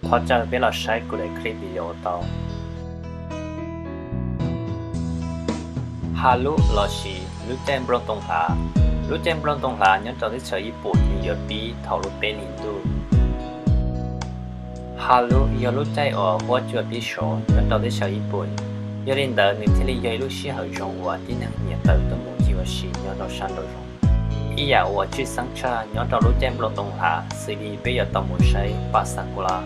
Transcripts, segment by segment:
Thov caw peb los saib kuv daim clip video tau. Haru lossis lub caij nplooj ntoo hlav. Lub caij nplooj ntoo hlav nyob rau teb chaws Ib Pum nws yuav pib thaum lub peb hlis ntuj. Haru yog lub caij uas huab cua pib sov nyob rau teb chaws Ib Pum, yog li ntawd nws thiaj li yog ib lub sij hawm zoo uas tib neeg nyiam tawm tuaj mus ncig ua si nyob rau sab nraum zoov. Ib yam uas tshwj xeeb tshaj nyob rau lub caij nplooj ntoo hlav xws li peb yuav tau mus saib paj sakura.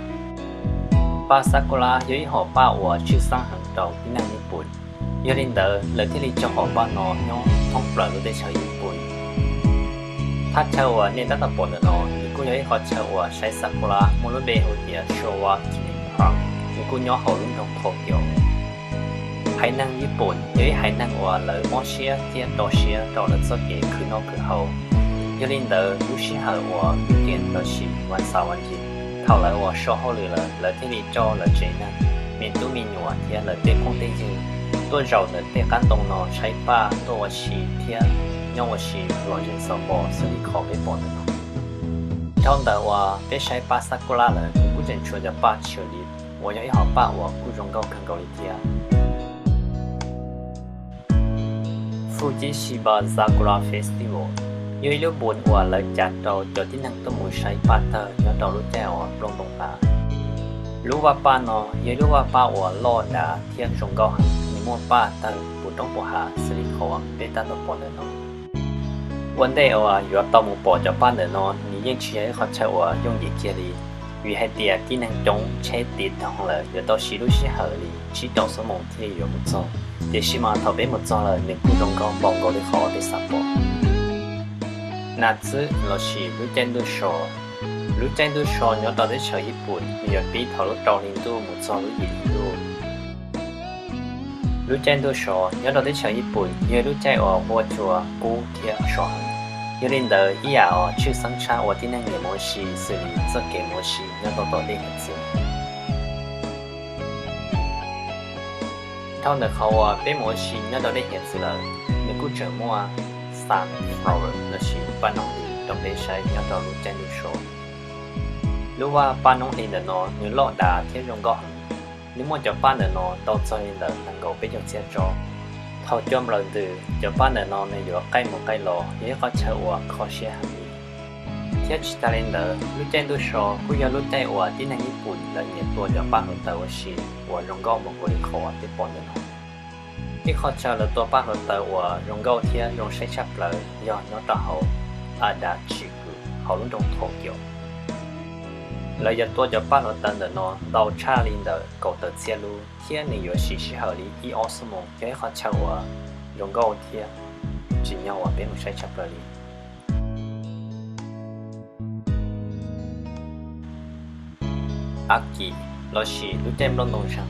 Paj sakura yog ib hom paj uas tshwj xeeb heev rau tib neeg Ib Pum, yog li ntawd lawv thiaj li cog hom paj no nyob thoob plaws lub teb chaws Ib Pum. Thaj chaw uas nej tab tom pom ntawm no nws kuj yog ib qhov chaw uas saib sakura muaj lub npe hu tias Showa Kirin Park, nws kuj nyob hauv lub nroog Tokyo. Haiv neeg Ib Pum yog ib haiv neeg uas lawv mob siab thiab rau siab rau lawv txoj kev khwv noj khwv haus. Yog li ntawd lub sij hawm uas tiam lossis vas xaum vas ncim, thaum lawv uas so hauj lwm lawm, lawv thiaj li coj lawv tsev neeg, me tub me nyuam thiab lawv tej phooj tej ywg tuaj zaum ntawm tej qab ntoo no saib paj, tuaj ua si thiab nyob ua si los zeem xov pos xws li qhov peb pom ntawm no. Dhau ntawm uas peb saib paj sakura lawm, kuj tseem tshuav cov paj cherry uas yog ib hom paj uas kuj zoo nkauj kawg nkaus li thiab. Fujishi Paj Sakura Festival yog ib lub npun uas lawv cav rau cov tib neeg tuaj mus saib paj tawg nyob rau lub caij uas nplooj ntoo hlav. Lub vaj paj no yog ib lub vaj paj uas loj dav thiab zoo nkauj heev, nws muaj paj tawg puv roob puv hav xws li qhov uas peb tab tom pom ntawm no. Ua ntej uas yuav tau mus pom cov paj ntawm no, nws yeej tsis yog ib qhov chaw uas yooj yim kiag li, vim hais tias tib neeg coob, tsheb tiv toog lawm, yuav tau siv lub sij hawm li tsib rau xuab moos thiaj li yuav mus txog. Tiam sis mas thaum peb mus txog lawm, nws kuj zoo nkauj npaum nkaus li qhov peb xav pom. Nas txwb lossis lub caij ntuj so. Lub caij ntuj so nyob rau teb chaws Ib Pum nws yuav pib thaum lub rau hli ntuj mus txog lub yim hli ntuj. Lub caij ntuj so nyob rau teb chaws Ib Pum yog lub caij uas huab cua kub thiab sov heev. Yog li ntawd ib yam uas tshwj xeeb tshaj uas tib neeg nyiam mus ua si xws li txoj kev mus ua si nyob rau tom dej hiav txwv. Dhau ntawm qhov uas peb mus ua si nyob rau dej hiav txwv lawm, nws kuj tseem muaj sunflower lossis paj noob hli rau peb saib nyob rau lub caij ntuj so. Lub vaj paj noob hli ntawm no nws loj dav thiab zoo nkauj heev. Nws muaj cov paj ntawm no tau txog li ntawm nees nkaum peb caug txhiab tsob. Thaum cua nplawm ntws, cov paj ntawm no nws yuav qaij mus qaij los, yog ib qhov chaw uas kho siab heev li. Thiab tsis tas li ntawd, lub caij ntuj so kuj yog lub caij uas tib neeg Ib Pum lawv nyiam tua cov paj hluav taws ua si uas zoo nkauj npaum nkaus li qhov peb pom ntawm no. Ib qhov chaw lawv tua paj hluav taws uas zoo nkauj thiab zoo saib tshaj plaws yog nyob rau hauv Adachi Gu hauv lub nroog Tokyo. Lawv yuav tua cov paj hluav taws ntawm no ntau tshaj li ntawm kaum tawm txhiab lub thiab nws yuav siv sij hawm li ib ob xuab moos, yog ib qhov chaw uas zoo nkauj thiab tsim nyog uas peb mus saib tshaj plaws li. Akis lossis lub caij nplooj ntoo zeeg.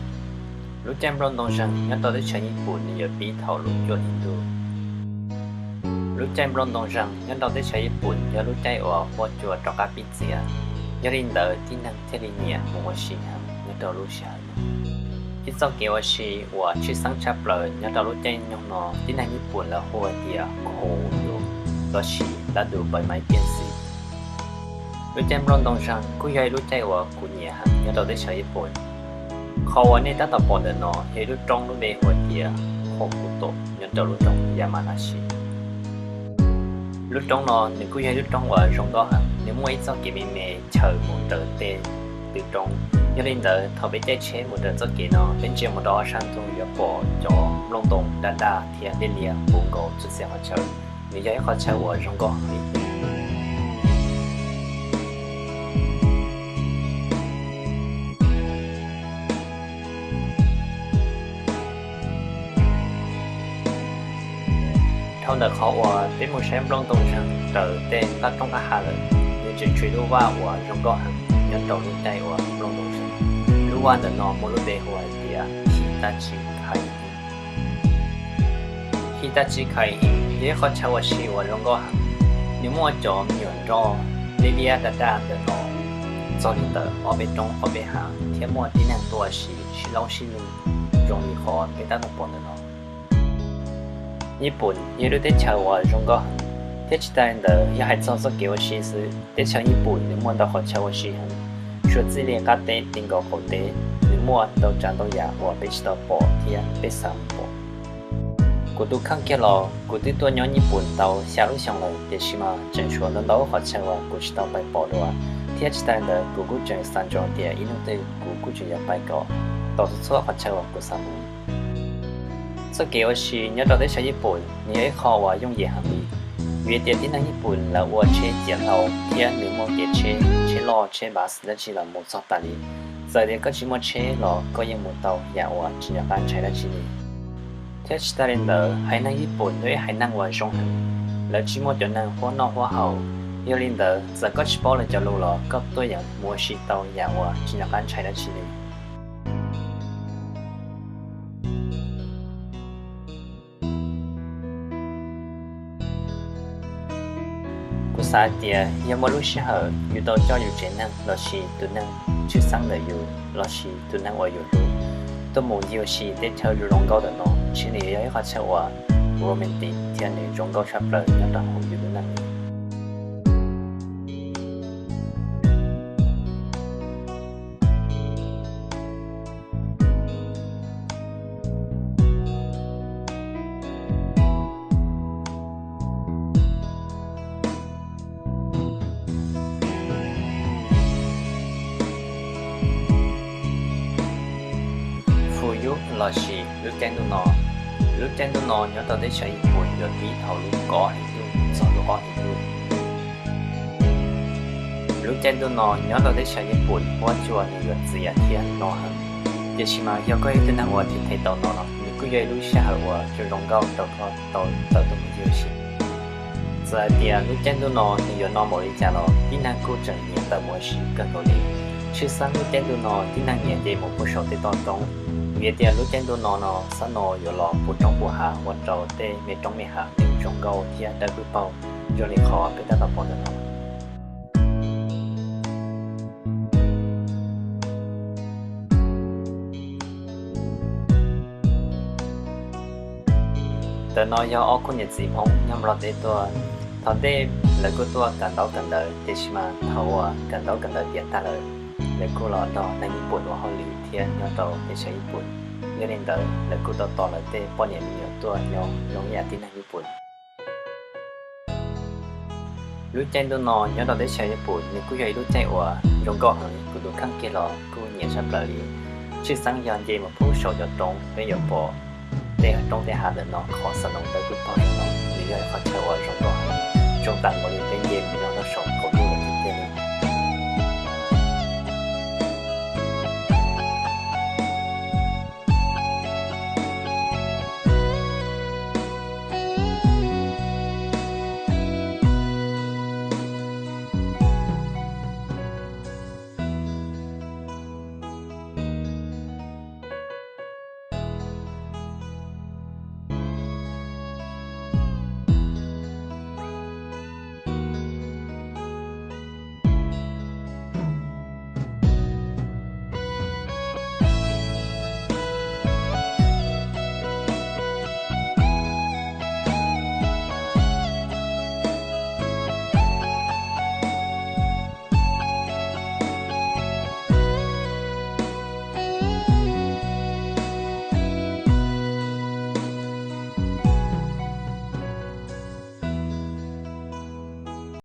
Lub caij nplooj ntoo zeeg nyob rau teb chaws Ib Pum nws yuav pib thaum lub cuaj hli ntuj. Lub caij nplooj ntoo zeeg nyob rau teb chaws Ib Pum yog lub caij uas huab cua rov qab pib txias, yog li ntawd tib neeg thiaj li nyiam mus ua si heev nyob rau lub sij hawm no. Ib txoj kev ua si uas tshwj xeeb tshaj plaws nyob rau lub caij nyoog no tib neeg Ib Pum lawv hu hais tias Koyo lossis lab du pais maiv piaj xis. Lub caij nplooj ntoo zeeg kuj yog ib lub caij uas kuv nyiam heev nyob rau teb chaws Ib Pum. Qhov uas nej tab tom pom ntawm no yog ib lub roob lub npe hu hais tias Hokuto nyob rau lub nroog Yamanashi. Lub roob no nws kuj yog ib lub roob uas zoo nkauj heev, nws muaj ib txoj kev me me chaws mus raws tej tw roob. Yog li ntawd thaum peb caij tsheb mus raws txoj kev no, peb ntsia mus rau ob sab ntug yuav pom cov nplooj ntoo daj daj thiab liab liab puv nkaus txhua txhia qhov chaw. Nws yog ib qhov chaw uas zoo nkauj heev li. Dhau ntawm qhov uas peb mus saib nplooj ntoo zeeg raws tej qab roob qab hav lawm, nws tseem tshuav ib lub vaj uas zoo nkauj heev nyob rau lub caij uas nplooj ntoo zeeg. Lub vaj ntawm no muaj lub npe hu hais tias Hitachi Kai. Hitachi Kai yog ib qhov chaw ua si uas zoo nkauj heev. Nws muaj cov me nyuam nroj liab liab daj daj ntawm no txog li ntawm ob peb roob ob peb hav thiab muaj tib neeg tuaj ua si sib laub sib lug zoo li qhov peb tab tom pom ntawm no. Ib Pum yog lub teb chaws uas zoo nkauj heev, thiab tsis tas li ntawd yog hais txog txoj kev ua si xwb, teb chaws Ib Pum nws muaj ntau qhov chaw ua si heev. Suav txij li qab teb ti nkaus qaum teb, nws muaj ntau tsav ntau yam uas peb tsis tau pom thiab peb xav mus pom. Kuv tus kheej kiag los kuv twb tuaj nyob Nyij Pooj tau xya lub xyoo lawm, tiam sis mas tseem tshuav ntau ntau qhov chaw uas kuv tsis tau pais pom dua, thiab tsis tas li ntawd kuv kuj tseem xav ntsoov tias ib hnub twg kuv kuj tseem yuav pais kom tau txhua txhua qhov chaw uas kuv xav mus. Txoj kev ua si nyob rau teb chaws Nyij Pooj nws yog ib qho uas yooj yim heev li, vim tias tib neeg Nyij Pooj lawv ua tsheb ciav hlau thiab nws muaj kev tsheb, tsheb loj tsheb bus dab tsi los mus txog tas li. Txawm tias koj tsis muaj tsheb los koj yeej mus tau yam uas tsis nco qab ntshai dab tsi li. Thiab tsis tas li ntawd, haiv neeg Nyij Pooj yog ib haiv neeg uas zoo heev, lawv tsis muaj cov neeg huab noj huab haus. Yog li ntawd, txawm koj tsis paub lawv cov lus los koj tuaj yeej mus ua si tau yam uas tsis nco qab ntshai dab tsi li. Kuv xav tias yog muaj lub sij hawm yus tau coj yus tsev neeg lossis tus neeg tshwj xeeb ntawm yus lossis tus neeg uas yus hlub tuaj mus ncig ua si teb chaws zoo nkauj ntawm no, ntshe nws yuav yog ib qhov chaw uas romantic thiab nws zoo nkauj tshaj plaws nyob rau hauv yus lub neej li. Fuyu lossis lub caij ntuj no. Lub caij ntuj no nyob rau teb chaws Nyij Pooj yuav pib thaum lub kaum ob hlis ntuj txog lub ob hlis ntuj. Lub caij ntuj no nyob rau teb chaws Nyij Pooj huab cua nws yuav txias thiab no heev, tiam sis mas yog koj yog ib tug neeg uas them them tau no los nws kuj yog ib lub sij hawm uas zoo zoo nkauj rau koj tau tawm tuaj mus ncig ua si. Txawm hais tias lub caij ntuj no nws yuav no npaum li cas los tib neeg kuj tseem nyiam tawm mus ua si kawg nkaus li. Tshwj xeeb lub caij ntuj no tib neeg nyiam nce mus puag saum tej toj roob, vim tias lub caij ntuj no no sab no yuav los puv roob puv hav ua rau tej me roob me hav nws zoo nkauj thiab dawb paug paug zoo li qhov peb tab tom pom ntawm no. Ntawm no yog ob khub niam txiv Hmoob nyob Nplog teb tuaj. Thaum ntej lawv kuj tuaj kawm ntaub kawm ntawv, tiam sis mas thaum uas kawm ntaub kawm ntawv tiav tag lawm, lawv kuj los nrog neeg Nyij Pooj ua hauj lwm thiab nyob rau teb chaws Nyij Pooj. Yog li ntawd lawv kuj tau tos lawv tej poj niam me nyuam tuaj nyob zoo ib yam tib neeg Nyij Pooj. Lub caij ntuj no nyob rau teb chaws Nyij Pooj nws kuj yog ib lub caij uas zoo nkauj heev, kuv tus kheej kiag los kuj nyiam tshaj plaws li. Tshwj xeeb yog nce mus puag saum cov roob peb yuav pom tej roob tej hav ntawm no, qhov xa noos dawb paug paug no, nws yog ib qhov chaw uas zoo nkauj heev, zoo tam nkaus li peb nce mus nyob rau saum kaum